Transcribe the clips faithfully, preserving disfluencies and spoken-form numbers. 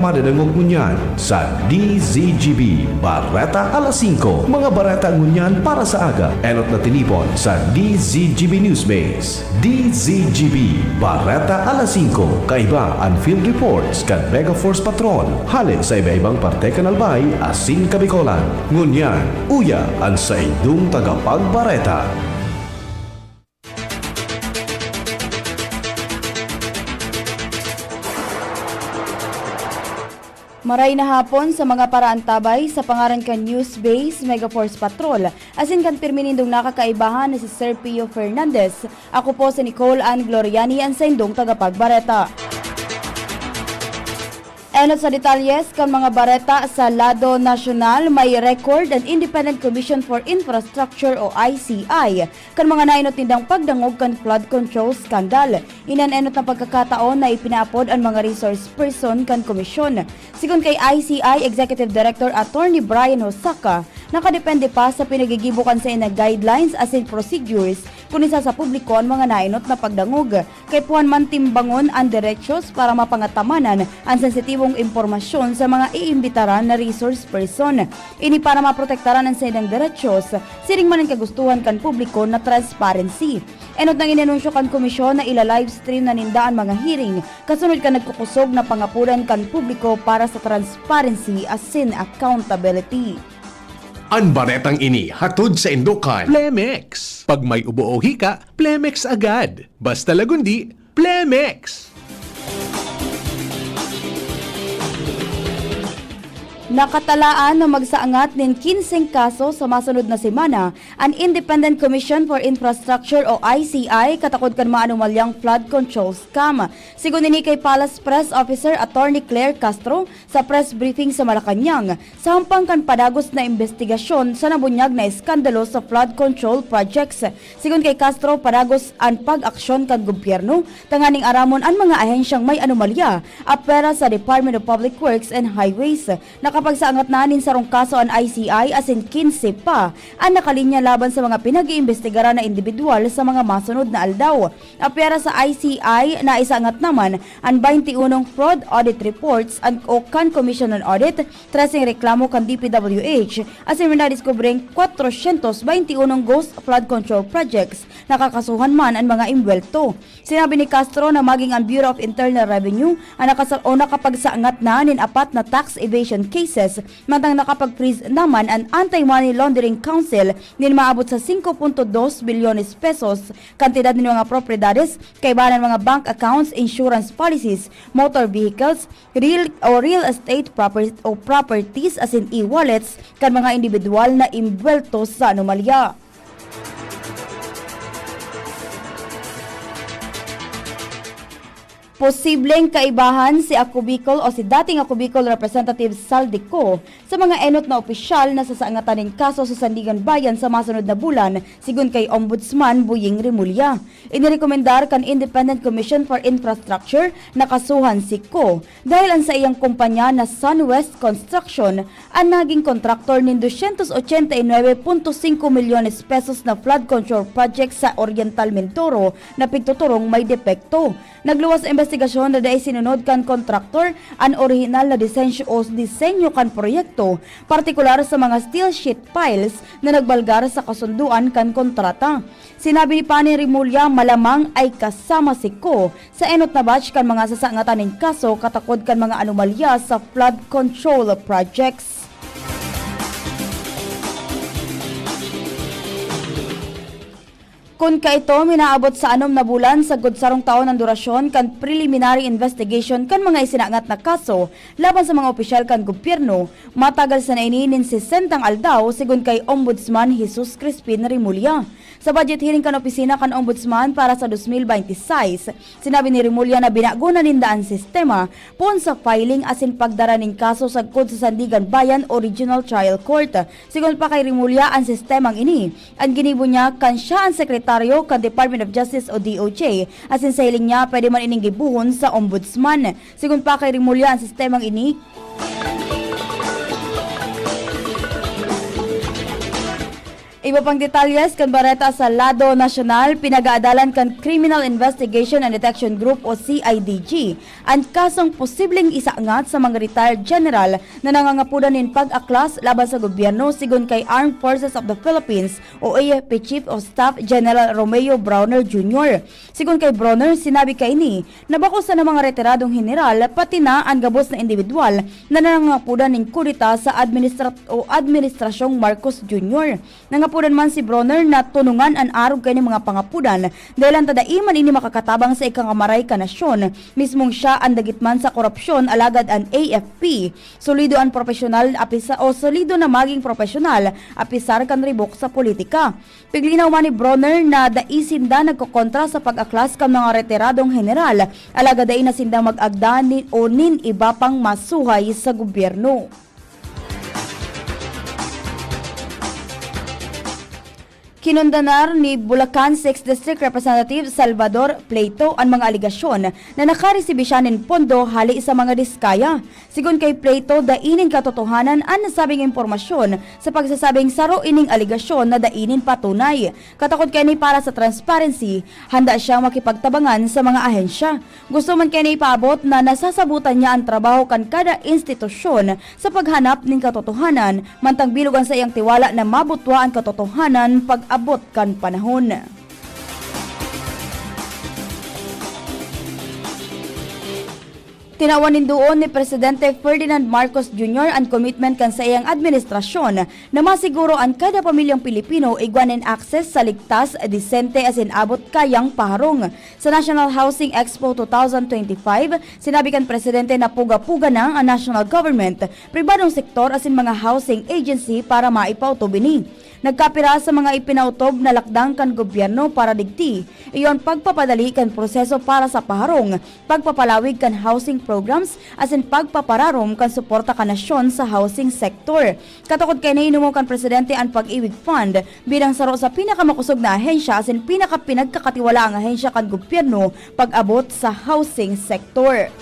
Madadangog ngunyan sa D Z G B Bareta alas singko. Mga bareta ngunyan para sa aga. Enot na tinipon sa D Z G B Newsbase. D Z G B Bareta alas singko. Kaiba an field reports kan Mega Force Patrol hale sa iba-ibang parte kan Albay asin Kabicolan. Ngunyan, uya an saindong tagapagbareta. Maray na hapon sa mga paraantabay, sa pangaran kan Newsbase Mega Force Patrol, asin kan pirmi nindong nakakaibahan na si Sir Pio Fernandez, ako po si Nicole Ann Gloriani, an saindong tagapagbareta. Enot sa detalles kan mga bareta sa lado nasyonal, may record an Independent Commission for Infrastructure o I C I kan mga naenot nindang pagdangog kan flood control scandal. Ini an enot na pagkakataon na ipinaapod an mga resource person kan komisyon. Sigon kay I C I Executive Director Attorney Brian Hosaka, nakadepende pa sa pinagigibo kan saiyang guidelines asin procedures kun isa sa publiko an mga naenot na pagdangog. Kaipuhan man timbangon an derechos para mapangatamanan an sensitibong impormasyon sa mga iimbitaran na resource person. Ini para maprotektaran an saindang derechos, siring man an kagustuhan kan publiko na transparency. Enot nang inanunsyo kan komisyon na ila-livestream na ninda an mga hearing, kasunod kan nagkukusog na pangapodan kan publiko para sa transparency asin accountability. An baretang ini hatod saindo kan Plemex. Pag may ubo o hika, Plemex agad. Basta lagundi, Plemex! Nakatalaan na magsaangat nin kinseng kaso sa masunod na semana an Independent Commission for Infrastructure o I C I katakod kan maanomalyang flood control scam. Sigon ini kay Palace Press Officer Attorney Claire Castro sa press briefing sa Malacañang, sa hampang kan padagos na imbestigasyon sa nabunyag na eskandalo sa flood control projects. Sigon kay Castro, padagos an pag-aksyon kan gobyerno tanganing aramon an mga ahensyang may anomalya, apwera sa Department of Public Works and Highways. Nakapagsaangat na nin sarong kaso an I C I asin kinse pa an nakalinya laban sa mga pinag-iimbestigaran na indibidwal sa mga masunod na aldaw. Apwera sa I C I, naisaangat naman an baynti unong fraud audit reports an, o kan Commission on Audit, treseng reklamo kan D P W H, asin minadiskubreng kwatrosyentos baynti unong ghost flood control projects. Nakakasuhan man an mga imbwelto. Sinabi ni Castro na maging an Bureau of Internal Revenue an nakasa-, o nakapagsaangat na nin apat na tax evasion cases, mantang nakapag-freeze naman an Anti-Money Laundering Council nin maabot sa singko punto dos bilyones pesos kantidad nin mga propiedades, kaibahan mga bank accounts, insurance policies, motor vehicles, real o real estate proper-, o properties asin e-wallets kan mga indibidwal na imbwelto sa anomalya. Posibleng kaibahan si Ako Bicol o si dating Ako Bicol Representative Zaldy Co sa mga enot na opisyal na sasaangatan nin kaso sa Sandiganbayan sa masunod na bulan, sigon kay Ombudsman Boying Remulla. Inirekomendar kan Independent Commission for Infrastructure na kasuhan si Co dahil an saiyang kumpanya na Sunwest Construction an naging kontraktor nin dosyentos ochenta y nuebe punto singko milyones pesos na flood control project sa Oriental Mindoro na pigtuturong may depekto. Nagluwas sa imbestigasyon na dai sinunod kan kontraktor an orihinal na disensyo o disenyo kan proyekto, partikular sa mga steel sheet piles na nagbalgar sa kasundoan kan kontrata. Sinabi ni Pani Remulla, malamang ay kasama si Co sa enot na batch kan mga sasaangatan nin kaso katakod kan mga anomalya sa flood control projects. Kun kaito, minaabot sa anom na bulan sagkod sarong taon an durasyon kan preliminary investigation kan mga isinaangat na kaso laban sa mga opisyal kan gobyerno. Matagal sana ini nin sesentang aldaw, sigon kay Ombudsman Jesus Crispin Remulla. Sa budget hearing kan opisina kan Ombudsman para sa dos mil baynte sais, sinabi ni Remulla na binago na ninda an sistema poon sa filing asin pagdara nin kaso sagkod sa Sandiganbayan o Regional Trial Court. Sigon pa kay Remulla, an sistemang ini, an ginibo niya kan siya an sekretaryo kan Department of Justice o D O J, asin sa hiling niya, pwede man ining gibohon sa Ombudsman. Sigon pa kay Remulla, an sistemang ini, Iba pang detalyes kan bareta sa lado nasyonal, pinag-aadalan kan Criminal Investigation and Detection Group o C I D G an kasong posibleng isangat sa mga retired general na nangangapodan nin pag-aklas laban sa gobyerno, sigon kay Armed Forces of the Philippines o A F P Chief of Staff General Romeo Brawner Junior. Sigon kay Brawner, sinabi kaini na bako sana mga retiradong heneral, pati na an gabos na indibidwal na nangangapodan nin kudeta sa administra-, o administrasyong Marcos Junior. Nangapodan man si Brawner na tunungan an arog kaini mga pangapodan, dahel ta dai man ini makakatabang sa ikakamaray kan nasyon. Mismong siya an dagit man sa korupsyon, alagad an A F P, solido an propesyonal, apisa-, o solido na maging propesyonal, apisar kan ribok sa politika. Piglinaw man ni Brawner na dai sinda nagkokontra sa pag-aklas kan mga retiradong heneral, alagad dai na sinda mag-agda nin, o nin iba pang masuhay sa gobyerno. Kinondanar ni Bulacan Sixth District Representative Salvador Pleito an mga alegasyon na nakaresibi siya nin pondo hale sa mga diskaya. Sigon kay Pleito, dai nin katotohanan an nasabing impormasyon sa pagsasabing saro ining alegasyon na dai nin patunay. Katakod kaini para sa transparency, handa siyang makipagtabangan sa mga ahensya. Gusto man kaini ipaabot na nasasabotan niya an trabaho kan kada institusyon sa paghanap nin katotohanan, mantang bilog an saiyang tiwala na mabutwa an katotohanan pag-abot kan panahon. Tinawan nin duon ni Presidente Ferdinand Marcos Junior an commitment kan saiyang administrasyon na masiguro an kada pamilyang Pilipino igwa nin access sa ligtas, disente asin abot kayang paharong. Sa National Housing Expo two thousand twenty-five, sinabi kan presidente na puga-puga na an national government, pribadong sektor asin mga housing agency para maipautob ini. Nagkapira sa mga ipinautob na lakdang kan gobyerno para digdi, iyo an pagpapadali kan proseso para sa paharong, pagpapalawig kan housing programs, asin pagpapararom kan suporta kan nasyon sa housing sector. Katakod kaini, inomon kan presidente an Pag-ibig Fund bilang saro sa pinakamakosog na ahensya asin pinakapinagkakatiwalaang ahensya kan gobyerno pag-abot sa housing sector.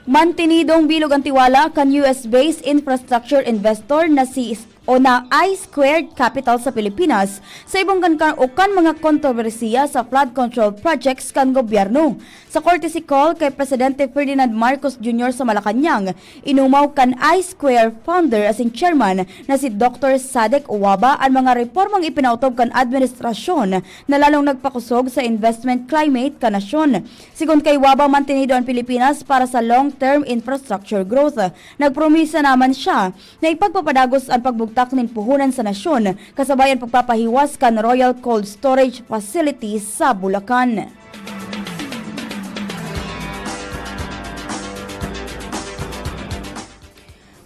Mantinidong bilog an tiwala kan U S-based infrastructure investor na si o na I Squared Capital sa Pilipinas sa ibong kan, kan, o kan mga kontrobersiya sa flood control projects kan gobyerno. Sa courtesy call kay Presidente Ferdinand Marcos Junior sa Malacañang, inumaw kan I Square founder asin chairman na si Doctor Sadek Uwaba an mga reformang ipinautob kan administrasyon na lalong nagpakusog sa investment climate kan nasyon. Sigon kay Uwaba, mantinido an Pilipinas para sa long-term infrastructure growth. Nagpromisa naman siya na ipagpapadagos an pagbugtak nin puhunan sa nasyon, kasabay an pagpapahiwas kan Royal Cold Storage Facility sa Bulacan.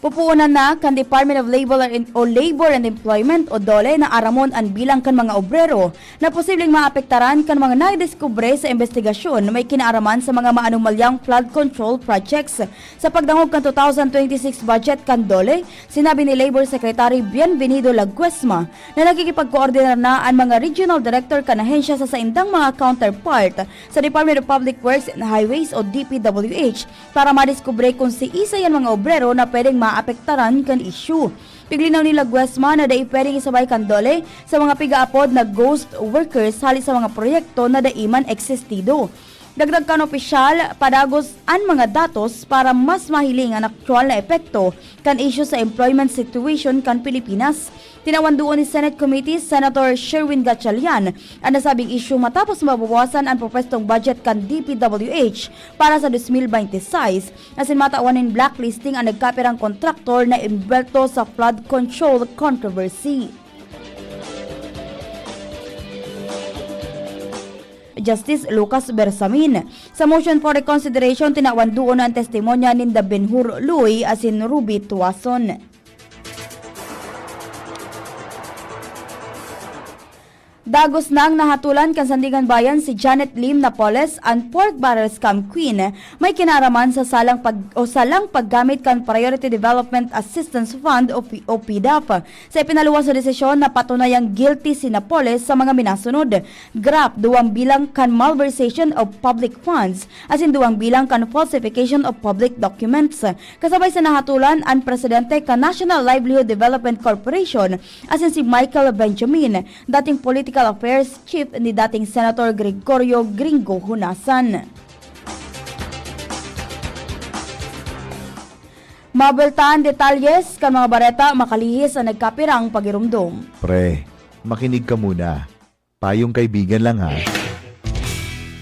Pupuonan na kan Department of Labor and, o Labor and Employment o DOLE na aramon an bilang kan mga obrero na posibleng maapektaran kan mga nadiskubre sa imbestigasyon na may kinaaraman sa mga maanomalyang flood control projects. Sa pagdangog kan two thousand twenty-six budget kan DOLE, sinabi ni Labor Secretary Bienvenido Laguesma na nakikipagkoordinar na an mga regional director kan ahensya sa saindang mga counterpart sa Department of Public Works and Highways o D P W H para madiskubre kun siisay an mga obrero na pwedeng maapektaran kan isyu. Piglinaw ni Laguesma na dai pwedeng isabay kan DOLE sa mga pigaapod na ghost workers hali sa mga proyekto na dai man existido. Dagdag kan opisyal, padagos an mga datos para mas mahiling an aktual na epekto kan isyu sa employment situation kan Pilipinas. Tinawan duon ni Senate Committee Senator Sherwin Gatchalian an nasabing isyu matapos mabawasan an propwestong budget kan D P W H para sa dos mil bente seis, asin matawan nin blacklisting an nagkapirang kontraktor na embwelto sa flood control controversy. Justice Lucas Bersamin. Sa motion for reconsideration, tinawan duon an testimonya ninda Benhur Lui asin Ruby Tuason. Dagos nang nahatolan kan Sandiganbayan si Janet Lim Napoles, an pork barrel scam queen, may kinaaraman sa salang pag-, o salang paggamit kan Priority Development Assistance Fund o P-, o PDAF. Sa ipinaluwas na desisyon, napatunayang guilty si Napoles sa mga minasunod: graft, duwang bilang kan malversation of public funds, asin duwang bilang kan falsification of public documents. Kasabay sa nahatolan, an presidente kan National Livelihood Development Corporation, asin si Michael Benjamin, dating Political Affairs Chief ni dating Senator Gregorio Gringo Honasan. Mabelta an detalyes kan mga bareta makalihis an nagkapirang pagirumdom. Pre, makinig ka muna. Payong kaibigan lang, ha.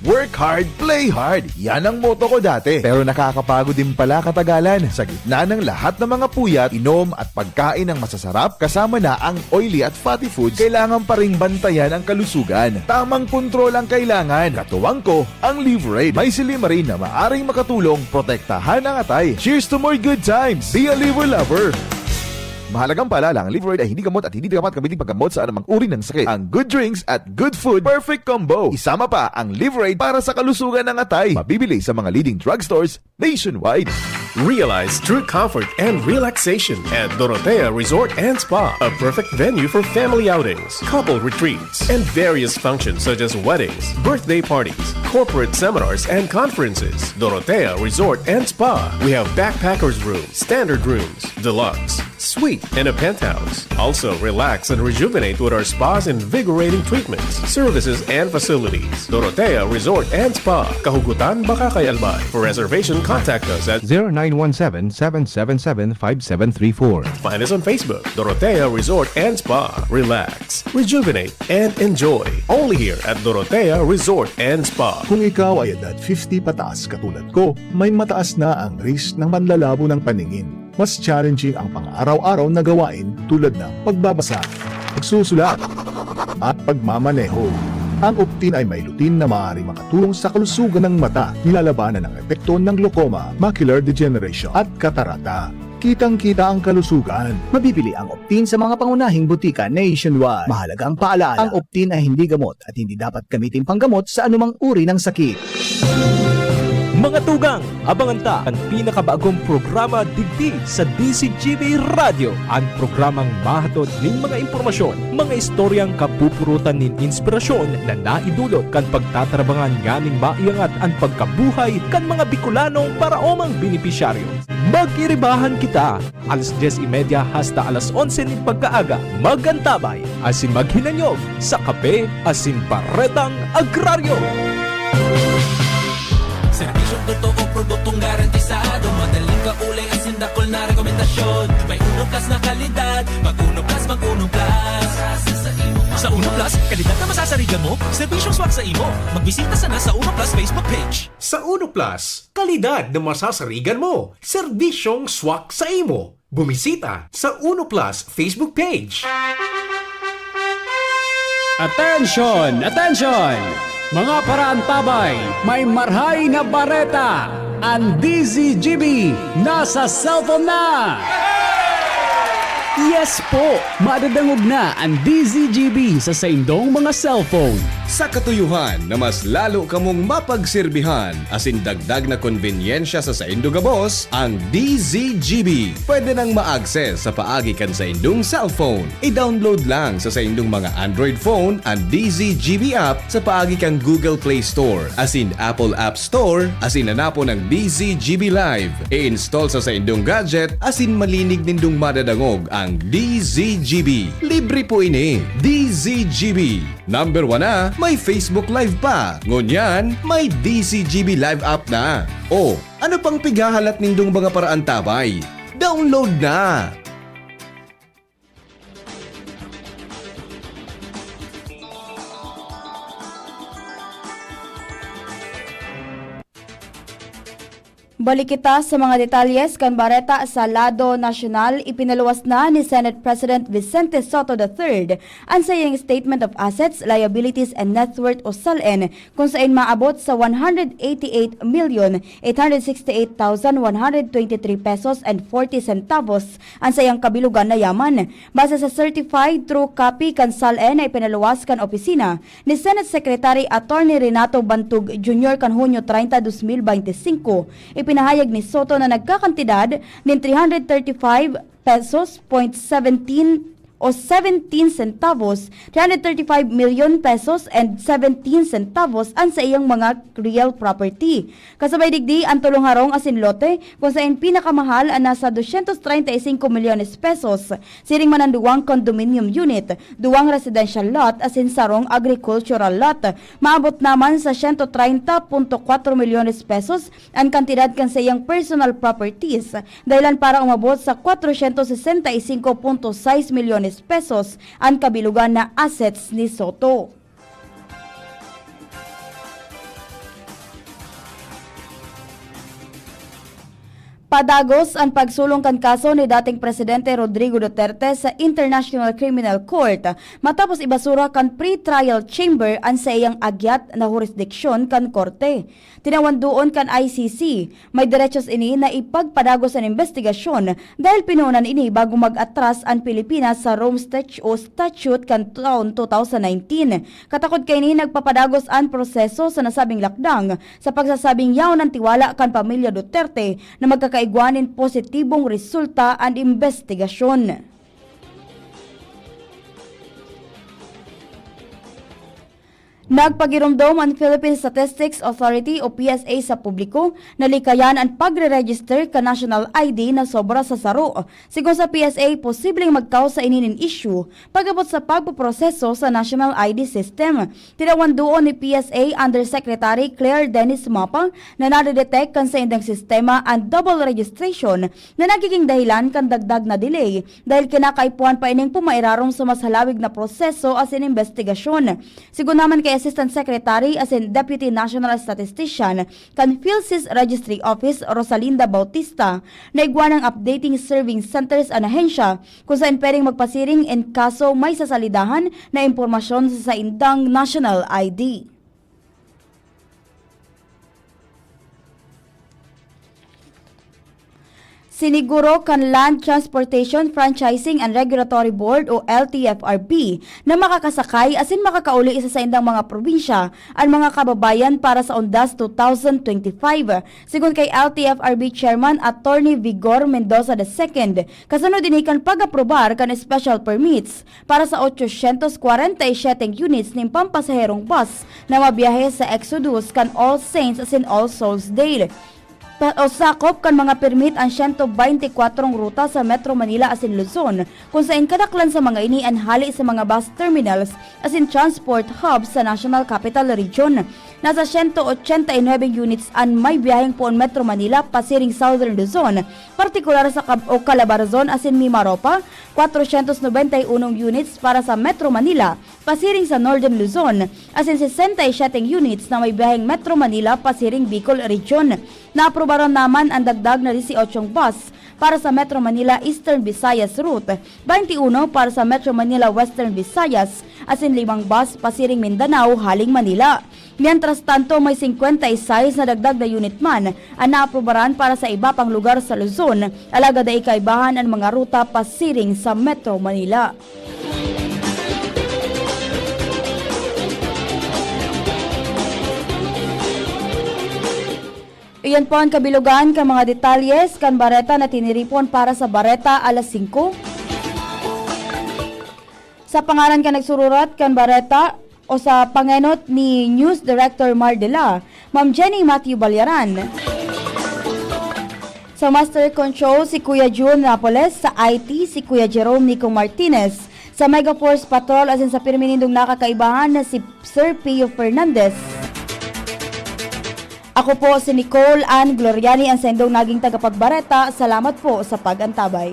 Work hard, play hard. Yan ang motto ko dati. Pero nakakapagod din pala katagalan. Sa gitna ng lahat ng mga puyat, inom at pagkain ng masasarap, kasama na ang oily at fatty foods, kailangan pa ring bantayan ang kalusugan. Tamang kontrol ang kailangan. Katuwang ko, ang Liverade. May silymarin na maaring makatulong protektahan ang atay. Cheers to more good times! Be a Liver Lover! Mahalagang paalala, ang Liverade ay hindi gamot at hindi dapat gamitin paggamot sa anumang uri ng sakit. Ang good drinks at good food, perfect combo. Isama pa ang Liverade para sa kalusugan ng atay. Mabibili sa mga leading drugstores nationwide. Realize true comfort and relaxation at Dorotea Resort and Spa, a perfect venue for family outings, couple retreats, and various functions such as weddings, birthday parties, corporate seminars, and conferences. Dorotea Resort and Spa. We have backpackers room, standard rooms, deluxe, suite, and a penthouse. Also, relax and rejuvenate with our spa's invigorating treatments, services, and facilities. Dorotea Resort and Spa, Kahugutan, Bacacay, Albay. For reservation, contact us at zero nine one seven, seven seven seven, five seven three four. Find us on Facebook, Dorotea Resort and Spa. Relax, rejuvenate, and enjoy. Only here at Dorotea Resort and Spa. Kung ikaw ay edad fifty pataas katulad ko, may mataas na ang risk ng panlalabo ng paningin. Mas challenging ang pang-araw-araw na gawain tulad ng pagbabasa, pagsusulat, at pagmamaneho. Ang Optin ay may lutein na maaaring makatulong sa kalusugan ng mata, nilalabanan ang epekto ng glaucoma, macular degeneration, at katarata. Kitang-kita ang kalusugan. Mabibili ang Optin sa mga pangunahing butika nationwide. Mahalagang paalala, ang Optin ay hindi gamot at hindi dapat gamitin panggamot sa anumang uri ng sakit. Mga tugang, abangan ta an pinakabagong programa digdi sa D Z G B Radyo, an programang mahatod nin mga impormasyon, mga istoryang kapupurutan nin inspirasyon na naidulot kan pagtatarabangan nganing maiangat an pagkabuhay kan mga Bikolanong paraomang benepisyaryo. Mag-iribahan kita! Alas dyes y media hasta alas onse nin pagkaaga, mag-antabay asin maghinanyog sa Kape asin Baretang Agraryo. Serbisyong totoo, produktong garantisado, madaling kaulay asin dakul na rekomendasyon. May Uno Plus na kalidad, mag Uno Plus, mag Uno Plus. Sa Uno Plus, kalidad na masasarigan mo, serbisyong swak sa imo. Magbisita sana sa Uno Plus Facebook page. Sa Uno Plus, kalidad na masasarigan mo, serbisyong swak sa imo. Bumisita sa Uno Plus Facebook page. Attention! Attention! Mga paraantabay, may marhay na bareta! Ang D Z G B nasa cellphone na! Yes po! Madadangog na ang D Z G B sa saindong mga cellphone. Sa katuyuhan na mas lalo kamong mapagserbihan, asin dagdag na konbenyensya sa saindo gabos, ang D Z G B pwede nang ma-access sa paagi kan saindong cellphone. I-download lang sa saindong mga Android phone an D Z G B app sa paagi kan Google Play Store asin Apple App Store, asin hanapon ang D Z G B Live. I-install sa saindong gadget asin malinig nindong madadangog ang D Z G B. Libre po ini. D Z G B. Number one na, may Facebook Live pa. Ngunyan, may D Z G B Live app na. O, ano pang pighahalat nindong mga paraantabay? Download na! Balik kita sa mga detalyes kan bareta sa lado nasyonal. Ipinaluwas na ni Senate President Vicente Sotto the third an saiyang Statement of Assets, Liabilities, and Net Worth o SALN, kung saen maabot sa one hundred eighty-eight million eight hundred sixty-eight thousand one hundred twenty-three pesos and forty centavos an saiyang kabilugan na yaman. Base sa certified true copy kan SALN na ipinaluwas kan opisina ni Senate Secretary Attorney Renato Bantog Junior kan Hunyo treinta, dos mil beinti singko, ipinahayag ni Sotto na nagkakantidad nin three hundred thirty-five pesos point seventeen o seventeen centavos, three hundred thirty-five million pesos and seventeen centavos an saiyang mga real property. Kasabay digdi, an tolong harong asin lote, kung saen pinakamahal an nasa dosyentos treinta y cinco milyones pesos, siring man an duwang condominium unit, duwang residential lot asin sarong agricultural lot. Maabot naman sa siyento treinta punto kwatro milyones pesos an kantidad kan saiyang personal properties, dahilan para umabot sa kwatrosyentos sesenta y singko punto sais milyones pesos an kabilugan na assets ni Sotto. Padagos an pagsulong kan kaso ni dating Presidente Rodrigo Duterte sa International Criminal Court matapos ibasura kan pre-trial chamber an saiyang agyat na hurisdiksyon kan korte. Tinawan duon kan I C C. May derechos ini na ipagpadagos an imbestigasyon dahil pinoonan ini bago mag-atras an Pilipinas sa Rome Statu-, o Statute kan taon two thousand nineteen. Katakod kaini, nagpapadagos an proseso sa nasabing lakdang sa pagsasabing yaon an tiwala kan pamilya Duterte na magkakaigwa nin positibong resulta an imbestigasyon. Nagpagiromdom an Philippine Statistics Authority o P S A sa publiko na likayan an pagre-register kan national I D na sobra sa saro. Sigon sa P S A, posibleng magkaos sa ini nin isyu pag-abot sa pagpoproseso sa national I D system. Tinawan duon ni P S A Undersecretary Claire Dennis Mapa na nadedetect kan saindang sistema an double registration na nagiging dahilan kan dagdag na delay dahil kinakaipuhan pa ining pumairarom sa mas halawig na proseso asin imbestigasyon. Sigon naman kay Assistant Secretary asin Deputy National Statistician kan PhilSys Registry Office, Rosalinda Bautista, na igwa nang updating serving centers an ahensya kung saen pwedeng magpasiring in kaso may sasalidahan na impormasyon sa saindang national I D. Siniguro kan Land Transportation Franchising and Regulatory Board o L T F R B na makakasakay asin makakauli sa saindang mga probinsya an mga kababayan para sa Undas two thousand twenty-five. Sigon kay L T F R B Chairman Attorney Vigor Mendoza the second, kasunod ini kan pag-aprobar kan special permits para sa ochocientos kwarenta y siyete units nin pampasaherong bus na mabiyahe sa Exodus kan All Saints asin All Souls Day. Pa-, o sakop kan mga permit an siyento beinti kwatro ruta sa Metro Manila asin Luzon, kung saen kadaklan sa mga ini an hale sa mga bus terminals asin transport hubs sa National Capital Region. Nasa siyento otsenta y nuebe units an may biyaheng poon Metro Manila pasiring Southern Luzon, partikular sa Cab-, o Calabarzon asin Mimaropa, kwatrosyentos nobenta y unong units para sa Metro Manila pasiring sa Northern Luzon, asin sesenta y siyete units na may biyaheng Metro Manila pasiring Bicol Region. Naaprubaran naman an dagdag na dieciocho bus para sa Metro Manila Eastern Visayas Route, beinti uno para sa Metro Manila Western Visayas, asin limang bus pasiring Mindanao haling Manila. Mientras tanto, may singkwenta y sais na dagdag na unit man an naaprubaran para sa iba pang lugar sa Luzon, alagad dai kaibahan an mga ruta pasiring sa Metro Manila. Iyan po an kabilugan kan mga detalye kan bareta na tiniripon para sa Bareta Alas Singko. Sa pangaran kan nagsururat kan bareta o sa pangenot ni News Director Mardela, Ma'am Jenny Matthew Balyaran. Sa Master Control, si Kuya Jun Napoles. Sa I T, si Kuya Jerome Nico Martinez. Sa Mega Force Patrol, asin sa pirmi nindong nakakaibahan na si Sir Pio Fernandez. Ako po si Nicole Ann Gloriani, ang saindong naging tagapagbareta. Salamat po sa pag-antabay.